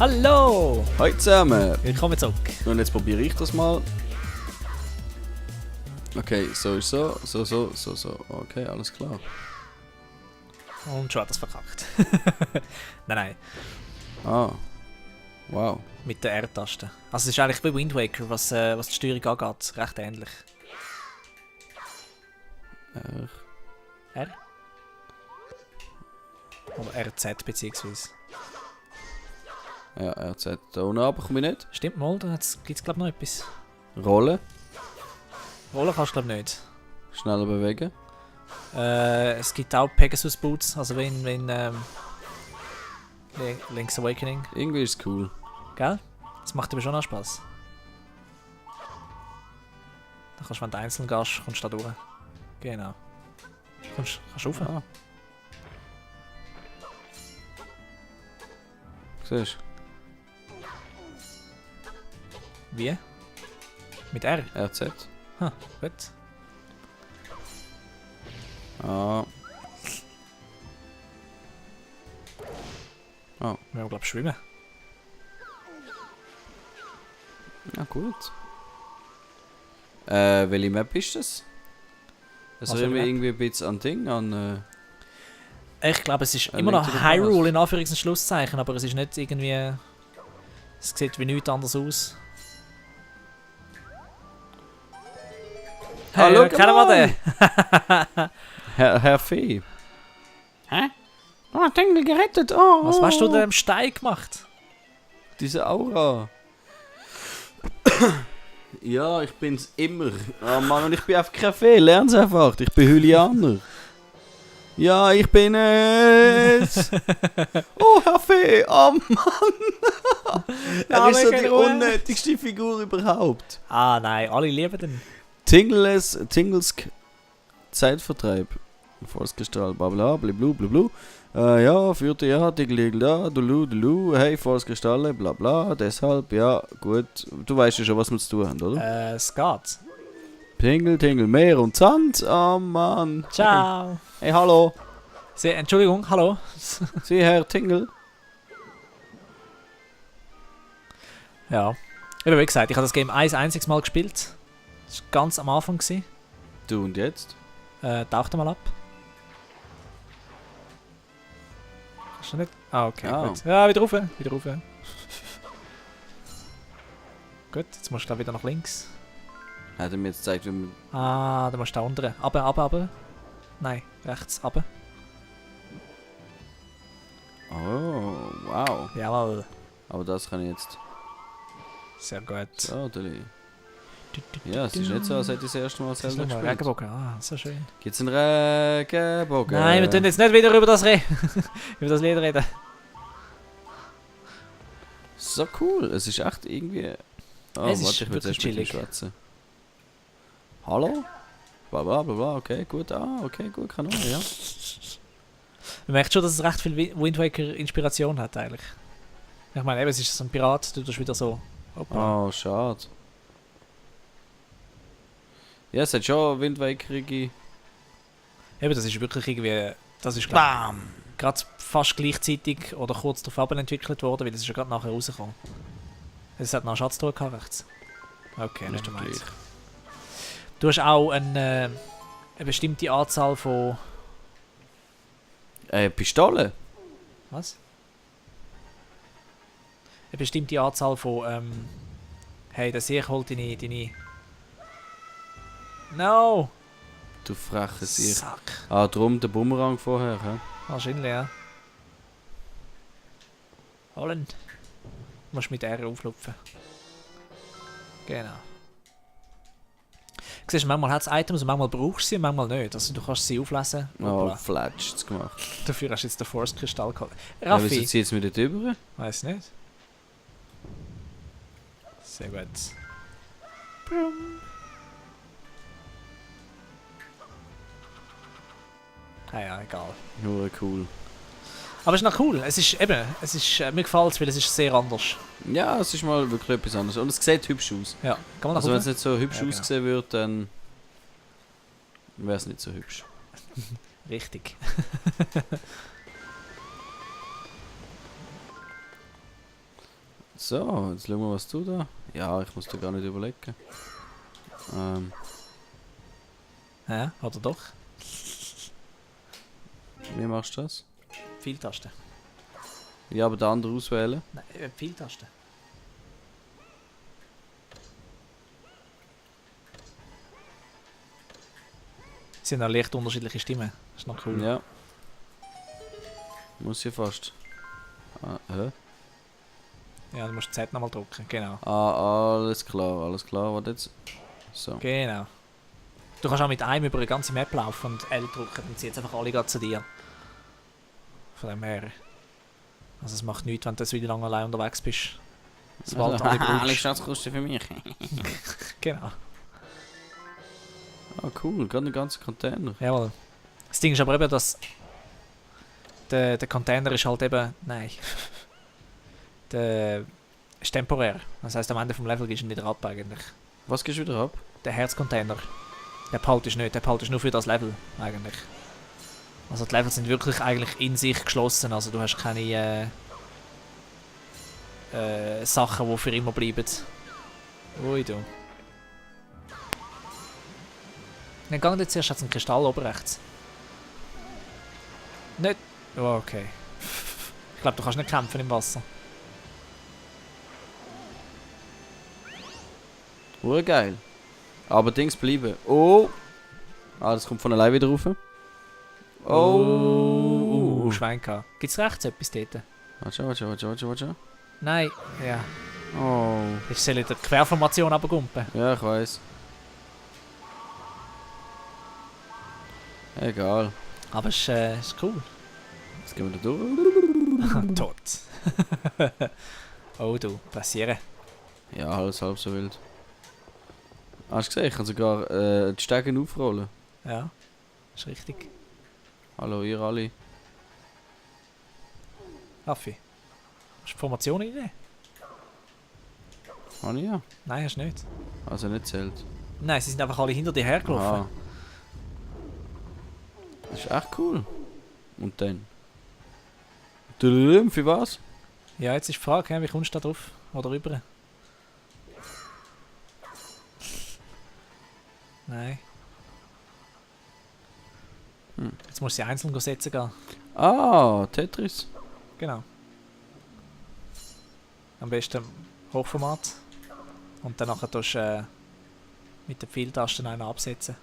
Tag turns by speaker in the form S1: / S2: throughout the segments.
S1: Hallo!
S2: Hallo zusammen!
S1: Willkommen zurück.
S2: Und jetzt probiere ich das mal. Okay, so ist so. Okay, alles klar.
S1: Und schon hat das verkackt. Nein.
S2: Ah. Wow.
S1: Mit der R-Taste. Also es ist eigentlich wie Wind Waker, was die Steuerung angeht, recht ähnlich. R? Oder RZ beziehungsweise.
S2: Ja, RZ. Da unten aber komme ich nicht.
S1: Stimmt mal, da gibt es glaube ich noch etwas.
S2: Rollen.
S1: Rollen kannst du glaube ich nicht.
S2: Schneller bewegen.
S1: Es gibt auch Pegasus Boots, also wenn Link's Awakening.
S2: Irgendwie ist es cool.
S1: Gell? Das macht aber schon auch Spaß. Da kannst du, wenn du einzeln gehst, kommst du da durch. Genau. Kannst du rauf.
S2: Ah. Siehst
S1: Wie? Mit R?
S2: du? RZ.
S1: Ha, gut.
S2: Ah. Oh.
S1: Wir glaube schwimmen.
S2: Ja, gut. Welche Map ist das? Das
S1: Was für
S2: erinnert mich
S1: Map?
S2: irgendwie ein bisschen an Ding, an...
S1: Ich glaube, es ist
S2: Ein
S1: immer
S2: Link
S1: noch
S2: to the
S1: Hyrule
S2: Past.
S1: in Anführungs- und Schlusszeichen, aber es ist nicht irgendwie... Es sieht wie nichts anderes aus.
S2: Hallo,
S1: kennen wir den?
S2: Herr Fee. Hä? Oh, Tingle gerettet. Oh,
S1: Was hast du denn im Stein gemacht?
S2: Diese Aura. Ja, ich bin's immer. Oh Mann, und ich bin einfach kein Fee. Lern's einfach. Ich bin Hylianer. Ja, ich bin es. Oh, Herr Fee. Oh Mann.
S1: Ja,
S2: Er ist so
S1: keine
S2: die
S1: Ruhe.
S2: unnötigste Figur überhaupt.
S1: Ah nein, alle lieben den.
S2: Tingles Zeitvertreib. Volksgestalt, bla bla, bliblu, bliblu. Ja, führte ja, Tigel da, dulu, hey, Volksgestalle, bla bla, deshalb, ja, gut. Du weißt ja schon, was wir zu tun haben, oder?
S1: Es geht.
S2: Tingle, Meer und Sand, oh Mann.
S1: Ciao.
S2: Hey, hallo,
S1: Entschuldigung, hallo.
S2: Sie Herr Tingle.
S1: Ja. Eben wie gesagt, ich habe das Game ein einziges Mal gespielt. Das war ganz am Anfang.
S2: Du und jetzt?
S1: Tauch mal ab. Kannst du nicht? Ah, okay,
S2: Ah.
S1: gut. Ja, wieder rauf. Gut, jetzt musst du da wieder nach links.
S2: Hat er mir jetzt gezeigt, wie man...
S1: Ah, da musst du da unten. Aber. Nein, rechts, aber.
S2: Oh, wow.
S1: Jawohl.
S2: Aber das kann ich jetzt...
S1: Sehr gut.
S2: So, Deli. Ja, es ist nicht so, als hätte ich das erste Mal
S1: Das ist
S2: selber
S1: nochmal
S2: gespielt.
S1: Regenbogen. Ah, so schön.
S2: Gibt's einen Regenbogen?
S1: Nein, wir tun jetzt nicht wieder über das über das Lied reden.
S2: So cool, es ist echt irgendwie... Oh,
S1: Es ist
S2: warte, ich will
S1: wirklich
S2: erst mit ihm
S1: chillig.
S2: schwätzen. Hallo? Bla, okay, gut, gut, kann auch, ja.
S1: Man merkt schon, dass es recht viel Wind Waker Inspiration hat eigentlich. Ich meine, eben, es ist so ein Pirat, du tust wieder so. Hoppa.
S2: Oh, schade. Ja, es hat schon windwakerige...
S1: Eben, das ist wirklich irgendwie. Das ist glaub ich, gerade fast gleichzeitig oder kurz darauf entwickelt worden, weil das ist ja gerade nachher rausgekommen. Es hat noch einen Schatztruhe gehabt rechts. Okay,
S2: Ja,
S1: nicht du meinst.
S2: gleich.
S1: Du hast auch eine bestimmte Anzahl von.
S2: Pistole?
S1: Was? Eine bestimmte Anzahl von. Hey, der Sieg holt deine. No!
S2: Du freche Sieg.
S1: Sack.
S2: Ah, drum der Bumerang vorher, hä?
S1: Wahrscheinlich, ja. Holen. Du musst mit R auflupfen. Genau. Du siehst, manchmal hat es Items und manchmal brauchst du sie und manchmal nicht. Also du kannst sie auflesen.
S2: Oh,
S1: Hoppla.
S2: flatscht's gemacht.
S1: Dafür hast du jetzt den Force-Kristall geholt.
S2: Ja, wieso
S1: Raffi!
S2: zieht's mir dort über?
S1: Weiß nicht. Sehr gut. Brumm. Ja, egal.
S2: Nur cool.
S1: Aber es ist noch cool. Es ist eben, mir gefällt es, weil es ist sehr anders.
S2: Ja, es ist mal wirklich etwas anderes. Und es sieht hübsch aus.
S1: Ja, kann man
S2: Also wenn
S1: nach
S2: es nicht so hübsch
S1: Ja, genau.
S2: ausgesehen würde, dann wäre es nicht so hübsch.
S1: Richtig.
S2: So, jetzt schauen wir, was du da. Ja, ich muss dir gar nicht überlegen.
S1: Ja, oder doch?
S2: Wie machst du das?
S1: Pfeiltaste.
S2: Ja, aber den anderen auswählen.
S1: Nein, Pfeiltaste. Sie haben auch leicht unterschiedliche Stimmen. Das ist noch cool.
S2: Ja. Muss ja fast. Hä?
S1: Ja, du musst Z nochmal drücken, genau.
S2: Alles klar, warte jetzt. So.
S1: Genau. Du kannst auch mit einem über eine ganze Map laufen und L drücken und zieht einfach alle gerade zu dir. Von dem her. Also es macht nichts, wenn du wieder lange allein unterwegs bist. Sobald alle
S2: Alle
S1: brauchst.
S2: Schatzkosten für mich.
S1: Genau.
S2: Ah, cool, gerade ein ganzer Container.
S1: Jawohl. Das Ding ist aber eben, dass der Container ist halt eben... Nein. Der ist temporär. Das heisst, am Ende vom Level gehst du ihn wieder ab eigentlich.
S2: Was gehst du wieder ab?
S1: Der Herzcontainer. Der behaltest du nicht, der behaltest nur für das Level eigentlich. Also die Levels sind wirklich eigentlich in sich geschlossen, also du hast keine Sachen, die für immer bleiben. Ui du. Dann geh jetzt zuerst einen Kristall oben rechts. Nicht... Oh, okay. Ich glaube, du kannst nicht kämpfen im Wasser.
S2: Urgeil. Aber Dings bleiben. Oh! Ah, das kommt von allein wieder rauf. Oh!
S1: Schwein gehabt. Gibt's rechts etwas dort?
S2: Warte.
S1: Nein. Ja.
S2: Oh.
S1: Ich soll in der Querformation runtergumpen.
S2: Ja, ich weiß. Egal.
S1: Aber es ist cool.
S2: Jetzt gehen wir da durch.
S1: Tot. Oh du, passieren.
S2: Ja, alles halb so wild. Hast du gesehen, ich kann sogar die Stege aufrollen.
S1: Ja, ist richtig.
S2: Hallo, ihr alle.
S1: Affi. Hast du die Formation rein?
S2: Ah, ja.
S1: Nein, hast du nicht.
S2: Also nicht zählt.
S1: Nein, sie sind einfach alle hinter dir hergelaufen.
S2: Ah. Das ist echt cool. Und dann? Für was?
S1: Ja, jetzt ist die Frage, wie kommst du da drauf? Oder rüber? Nein. Jetzt musst du sie einzeln setzen gehen.
S2: Ah, Tetris.
S1: Genau. Am besten Hochformat. Und dann nachher tust du mit den Pfeiltasten einen absetzen.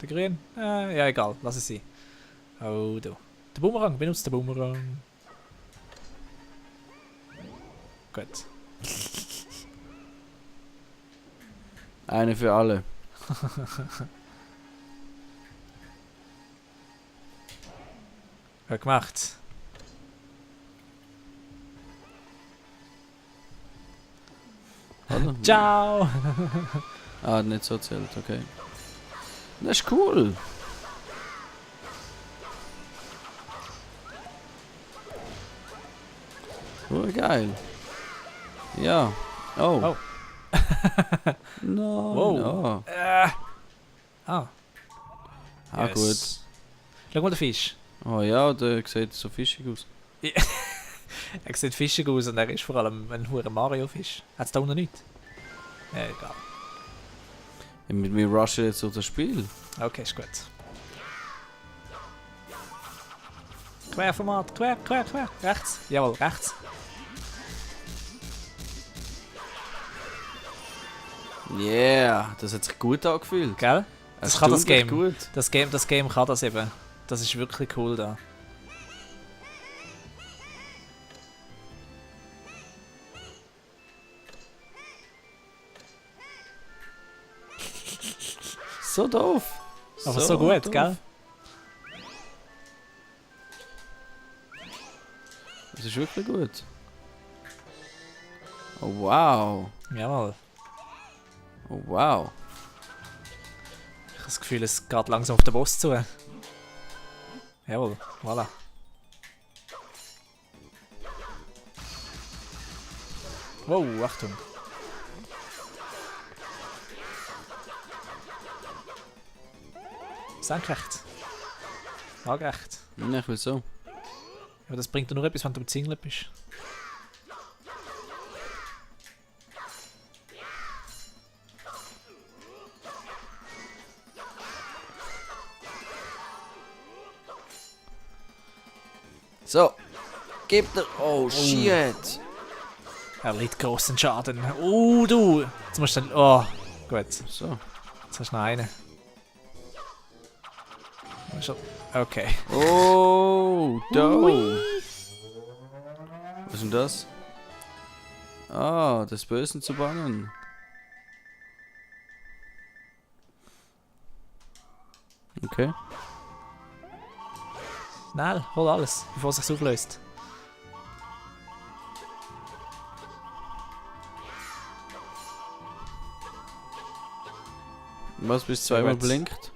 S1: Der Grün? Ja, egal, lass es sein. Oh, du. Der Boomerang, benutzt den Boomerang. Gut.
S2: Eine für alle.
S1: Gut gemacht.
S2: Oder?
S1: Ciao!
S2: Ah, nicht so zählt, okay. Das ist cool. Oh, geil. Ja. Oh.
S1: Oh.
S2: No,
S1: Wow.
S2: no.
S1: Ah.
S2: Ah,
S1: Yes. Schau mal den Fisch.
S2: gut. Oh ja, der sieht so fischig aus.
S1: Er sieht fischig aus und er ist vor allem ein hoher Mario-Fisch. Hat es da unten nicht? Ja, egal.
S2: Wir rushen jetzt durch das Spiel.
S1: Okay, ist gut. Querformat, quer. Rechts. Jawohl, rechts.
S2: Yeah, das hat sich gut angefühlt.
S1: Gell? Das kann das
S2: Erstaunlich
S1: Game.
S2: Gut.
S1: Das Game kann das eben. Das ist wirklich cool da.
S2: So doof.
S1: Aber so gut,
S2: doof.
S1: gell?
S2: Das ist wirklich gut. Oh wow.
S1: Jawohl.
S2: Oh wow.
S1: Ich habe das Gefühl, es geht langsam auf den Boss zu. Jawohl, voilà. Wow, Achtung. Senkrecht. Waagerecht.
S2: Ja, ich will so.
S1: Aber das bringt dir nur etwas, wenn du bezingelt bist.
S2: So. Gib dir. Oh, shit.
S1: Er litt großen Schaden. Du! Jetzt musst du dann... Oh, gut.
S2: So.
S1: Jetzt hast du noch einen. Okay.
S2: Oh, do. Was ist denn das? Ah, des Bösen zu bannen. Okay.
S1: Schnell, hol alles, bevor es sich auflöst.
S2: Was bis zweimal
S1: gut.
S2: blinkt?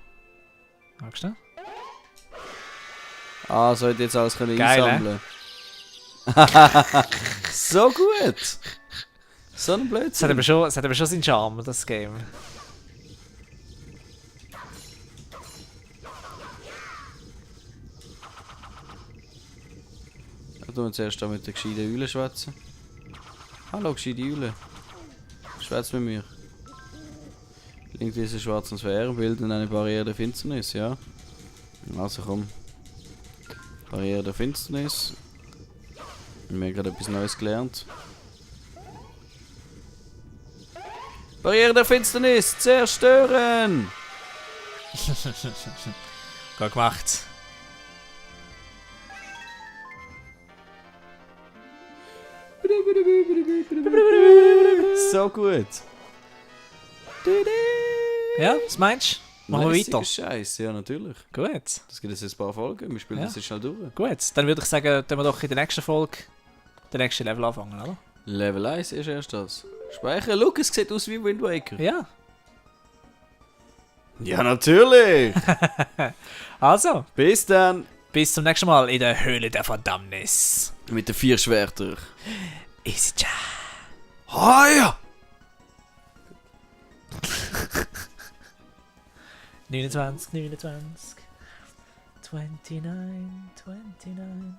S1: Magst du?
S2: Ah, soll ich jetzt alles können
S1: Geil,
S2: einsammeln? So gut! So ein
S1: Es
S2: Blödsinn.
S1: hat aber schon seinen Charme, das Game.
S2: Da tun wir zuerst mit der gescheiten Eule schwätzen. Hallo, gescheite Eule. Schwätz mit mir. Linkt diese schwarzen Sphären bilden eine Barriere der Finsternis, ja? Also komm. Barriere der Finsternis. Wir haben gerade etwas Neues gelernt. Barriere der Finsternis! Zerstören!
S1: Gut gemacht.
S2: So gut!
S1: Ja, was meinst du? Machen wir weiter.
S2: Scheiße, ja natürlich.
S1: Gut,
S2: Das gibt jetzt ein paar Folgen, wir spielen
S1: Ja.
S2: das jetzt schnell durch.
S1: gut. Dann würde ich sagen, tun wir doch in der nächsten Folge den nächsten Level anfangen, oder?
S2: Level 1 ist erst das. Speichern, look, es sieht aus wie Wind Waker.
S1: Ja.
S2: Ja, natürlich!
S1: Also,
S2: Bis dann!
S1: bis zum nächsten Mal in der Höhle der Verdammnis.
S2: Mit den 4 Schwertern.
S1: Easy Cha.
S2: Heuer!
S1: 29, 29. 29, 29.